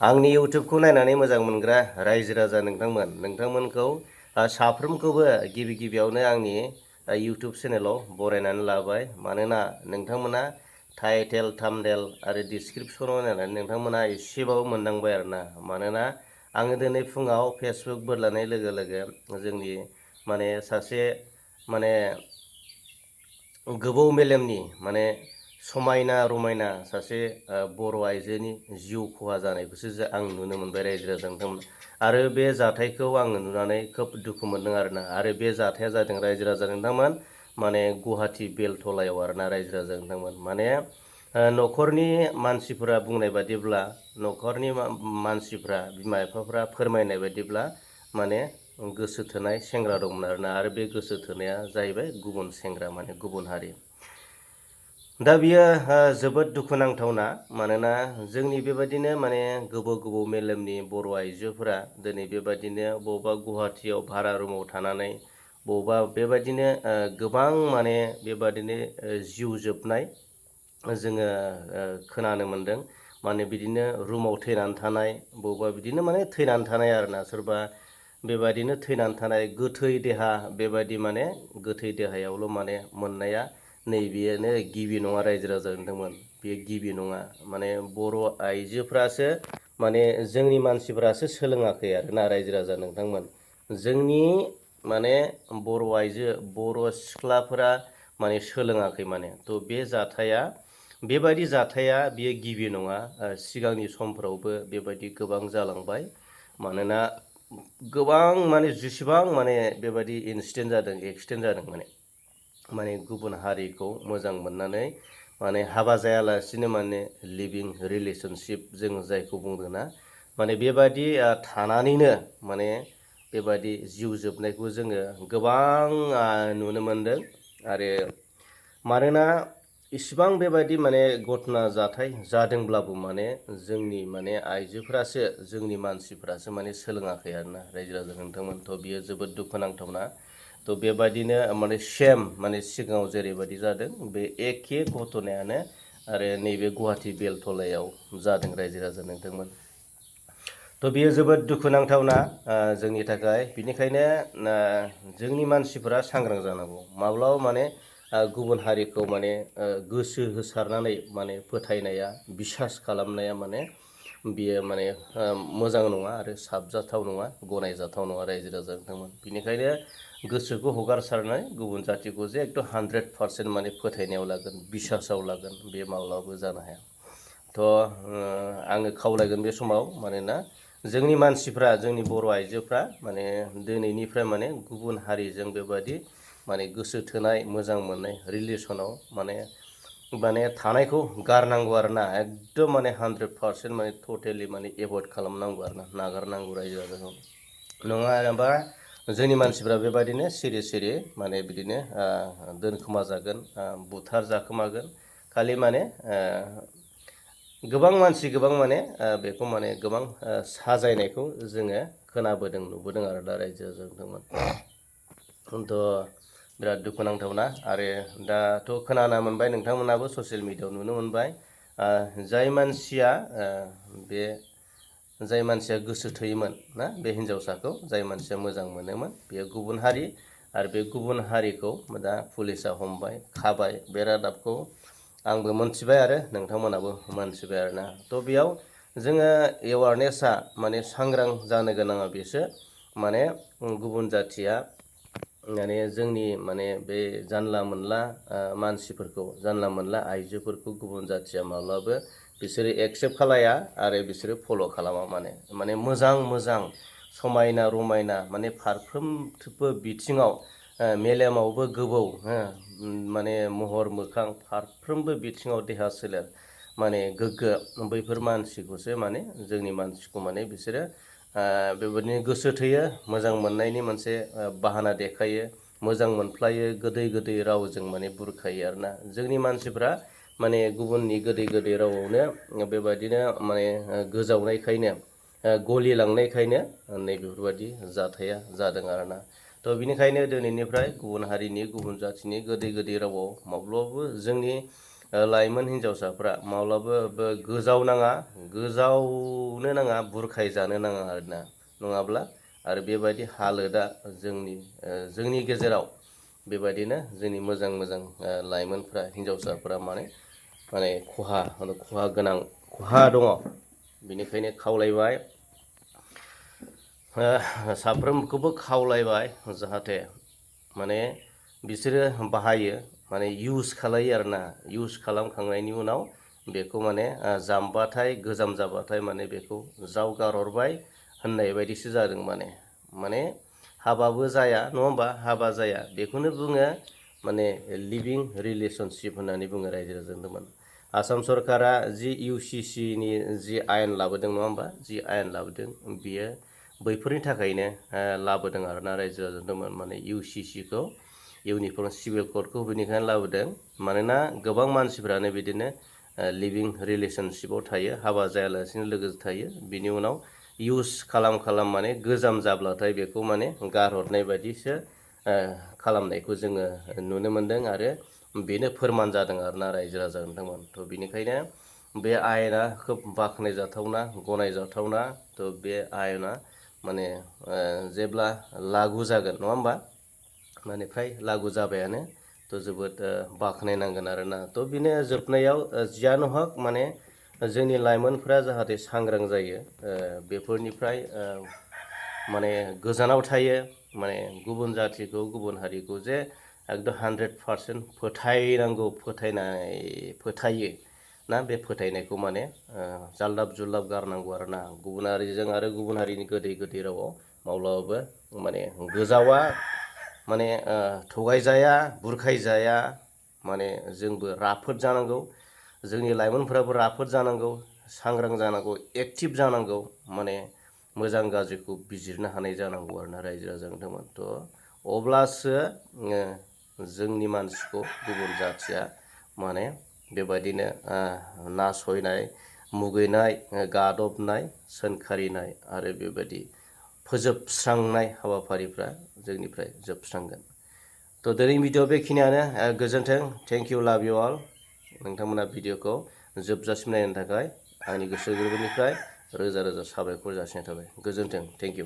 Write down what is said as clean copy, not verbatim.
आंनि इउटुबखौ नायनानै मोजां मोनग्रा रायजो राजा नोंथांमोनखौ साफ्रोमखौबो गिबियावनो आंनि इउटुब चेनेलाव बरायनानै लाबाय। मानोना नोंथांमोना टाइटेल थाम्बनेल आरो डिसक्रिपसनाव नायनानै नोंथांमोना एसेबाबो मोनदांबाय आरोना। मानोना आङो दिनै फुङाव फेसबुक बोरलानाय लोगो लोगो जोंनि सासे गोबौ मेलेमनि समायना रमायना सासे बर' आइजोनि जिउ खहा जानायखौसो आं नुनो मोनबाय रायजो राजा नोंथांमोन। आरो बे जाथायखौ आङो नुनानै खोब दुखु मोनदों आरोना। आरो बे जाथाया जादों रायजो राजा नोंथांमोन गुवाहाटि बेलथलायाव आरोना रायजो राजा नोंथांमोन। न'खरनि मानसिफोरा बुंनाय बादिब्ला न'खरनि मानसिफ्रा बिमा बिफाफ्रा फोरमायनाय बादिब्ला गोसो थोनाय सेंग्रा दंमोन आरोना। आरो बे गोसो थोनाया जाहैबाय गुबुन सेंग्रा गुबुन हारि। दा बियो जोबोद दुखुनांथावना। मानोना जोंनि बेबायदिनो गोबौ मेलेमनि बर' आइजोफोरा दिनै बेबायदिनो बबेबा गुवाहाटियाव भारा रुमाव थानानै बबेबा बेबायदिनो गोबां बेबायदिनो जिउ जोबनाय जोङो खोनानो मोनदों। बिदिनो रुमाव थैनानै थानाय बबेबा बिदिनो थैनानै थानाय आरोना। सोरबा बेबायदिनो थैनानै थानाय गोथै देहा बेबायदि गोथै देहायावल' मोननाया नैबेनो गिबि नङा रायजो राजा नोंथांमोन। बेयो गिबि नङा। बर' आइजोफ्रासो जोंनि मानसिफ्रासो सोलोङाखै आरोना रायजो राजा नोंथांमोन। जोंनि बर' आइजो बर' सिख्लाफोरा सोलोङाखै थ' बे जाथाया बेबायदि जाथाया बियो गिबि नङा। सिगांनि समफोरावबो बेबायदि गोबां जालांबाय। मानोना गोबां जेसेबां बेबायदि इनसिडेन्ट जादों एक्सिडेन्ट जादों गुबुन हारिखौ मोजां मोननानै हाबा जायालासिनो लिभिं रिलेसनशिप जों जायखौ बुंदोंना बेबायदि थानानैनो बेबायदि जिउ जोबनायखौ जोङो गोबां नुनो मोनदों। आरो मानोना इसिबां बेबायदि घटना जाथाय जादोंब्लाबो जोंनि आइजोफ्रासो जोंनि मानसिफ्रासो सोलोङाखै आरोना रायजो राजा नोंथांमोन। थ' बियो जोबोद दुखुनांथावना। थ' बेबायदिनो सेम सिगाङाव जेरैबायदि जादों बे एखे घटनायानो आरो नैबे गुवाहाटि बेलथलायाव जादों रायजो राजा नोंथांमोन। थ' बियो जोबोद दुखुनांथावना जोंनि थाखाय। बिनिखायनो जोंनि मानसिफोरा सांग्रां जानांगौ। माब्लाबा गुबुन हारिखौ गोसो होसारनानै फोथायनाया बिसास खालामनाया बियो मोजां नङा आरो साबजाथाव नङा, गनायजाथाव नङा रायजो राजा नोंथांमोन। बिनिखायनो गोसोखौ हगारसारनाय गुबुन जाथिखौ जे एकदम 100% फोथायनायाव लागोन, बिसासाव लागोन, बे माब्लाबाबो जानो हाया। थ' आङो खावलायगोन बे समाव मानोना जोंनि मानसिफ्रा जोंनि बर' आइजोफ्रा दिनैनिफ्राय गुबुन हारिजों बेबायदि गोसो थोनाय मोजां मोननाय रिलेसनाव थानायखौ गारनांगौ आरोना। एकदम 100% टटेलि एभयड खालामनांगौ आरोना, नागारनांगौ रायजो राजाखौ। नङाबा जोंनि मानसिफ्रा बेबायदिनो सिरि सिरि बिदिनो दोनखोमा जागोन, बुथार जाखोमागोन। खालि गोबां मानसि गोबां बेखौ गोबां साजायनायखौ जोङो खोनाबोदों, नुबोदों आरो दा रायजो राजा नोंथांमोन। थ' बिराद दुखुनांथावना। आरो दाथ' खोनानो मोनबाय, नोंथांमोनाबो ससियेल मिडियायाव नुनो मोनबाय, जाय मानसिया गोसो थोयोमोन ना बे हिन्जावसाखौ, जाय मानसिया मोजां मोनोमोन, बेयो गुबुन हारि। आरो बे गुबुन हारिखौ दा पुलिसा हमबाय, खाबाय। बे रादाबखौ आंबो मोनथिबाय आरो नोंथांमोनाबो मोनथिबाय आरोना। थ' बेयाव जोङो एवारनेसा सांग्रां जानो गोनाङा बेसो गुबुन जाथिया जोंनि बे जानला मोनला मानसिफोरखौ, जानला मोनला आइजोफोरखौ गुबुन जाथिया माब्लाबो बिसोरो एक्सेप्ट खालाया आरो बिसोरो फल' खालामा। मोजां समायना रमायना फारफ्रोमबो बिथिङाव मेलेमावबो गोबौ, महर मोखां फारफ्रोमबो बिथिङाव देहा सोलेर गोग्गो, बैफोर मानसिखौसो जोंनि मानसिखौ बिसोरो बेबायदिनो गोसो थोयो, मोजां मोननायनि मोनसे बाहाना देखायो, मोजां मोनफ्लायो, गोदै गोदै रावजों बुरखायो आरोना। जोंनि मानसिफ्रा गुबुननि गोदै गोदै रावावनो बेबायदिनो गोजावनायखायनो, गलिलांनायखायनो नैबेफोरबायदि जाथाया जादों आरोना। थ' बिनिखायनो दिनैनिफ्राय गुबुन हारिनि, गुबुन जाथिनि गोदै गोदै रावाव माब्लाबाबो जोंनि लाइमोन हिन्जावसाफ्रा माब्लाबाबो गोजावनो नाङा बुरखायजानो नाङा आरोना, नङाब्ला आरो बेबायदि हालोदा जोंनि गेजेराव बेबायदिनो जोंनि मोजां लाइमोनफ्रा हिन्जावसाफ्रा माने खहा दङ। बेनिखायनो खावलायबाय, साफ्रोमखौबो खावलायबाय जाहाथे माने बिसोरो बाहायो, माने इउस खालायो आरोना। इउस खालामखांनायनि उनाव बेखौ माने जामबाथाय गोजाम जाबाथाय माने बेखौ ज्राव गारहरबाय होननाय बायदिसो जादों। माने हाबाबो जाया, नङा होमबा? हाबा जाया, बेखौनो बुङो माने लिभिं रिलेसनशिप होननानै बुङो रायजो राजाफोरा। आसाम सरकारा जि UCCनि जि आयेन लाबोदों, नङा होमबा? जि आयेन लाबोदों बियो बैफोरनि थाखायनो लाबोदों आरोना रायजो राजाफोरा। माने UCCखौ, इउनिफर्म सिभिल क'डखौ बेनिखायनो लाबोदों मानोना गोबां मानसिफ्रानो बिदिनो लिभिं रिलेसनशिपाव थायो, हाबा जायालासिनो लोगोसे थायो। बिनि उनाव इउस खालाम माने गोजाम जाब्लाथाय बेखौ माने गारहरनाय बायदिसो खालामनायखौ जोङो नुनो मोनदों आरो बेनो फोरमान जादों आरोना रायजो राजा नोंथांमोन। थ' बिनिखायनो बे आयेना खोब बाख्नायजाथावना, गनायजाथावना। थ' बे आयेना माने जेब्ला लागु जागोन, नङा होमबा? माने फ्राय लागु जाबायानो। थ' जोबोद बाख्नायनांगोन आरोना। थ' बिनो जोबनायाव जियानो हक माने जोंनि लाइमोनफ्रा जाहाथे सांग्रां जायो, बेफोरनिफ्राय माने गोजानाव थायो। माने गुबुन जाथिखौ, गुबुन हारिखौ जे एकदम 100% फोथायो ना, बे फोथायनायखौ माने जाल्दाब जुल्लाब गारनांगौ आरोना। गुबुन हारिजों आरो गुबुन हारिनि गोदै रावाव माब्लाबाबो माने गोजावा, माने थगायजाया, बुरखायजाया। माने जोंबो राफोद जानांगौ, जोंनि लाइमोनफोराबो राफोद जानांगौ, सांग्रां जानांगौ, एक्टिभ जानांगौ। माने मोजां गाज्रिखौ बिजिरनो हानाय जानांगौ आरोना रायजो राजा नोंथांमोन। थ' अब्लासो जोंनि मानसिखौ गुबुन जाथिया माने बेबायदिनो नासयनाय, मुगैनाय, गादबनाय, सोंखारिनाय आरो बेबायदि फोजोबस्रांनाय हाबाफारिफ्रा जोंनिफ्राय जोबस्रांगोन। थ' दिनै भिडिअ बेखिनियानो। गोजोन्थों, थेंक इउ, लाभ इउ अल। नोंथांमोना भिडिअखौ जोबजासिम नायनो थाखाय आंनि गोसो गोरबोनिफ्राय रोजा रोजा साबायखर जासिनाय थाबाय। गोजोन्थों, थेंक इउ।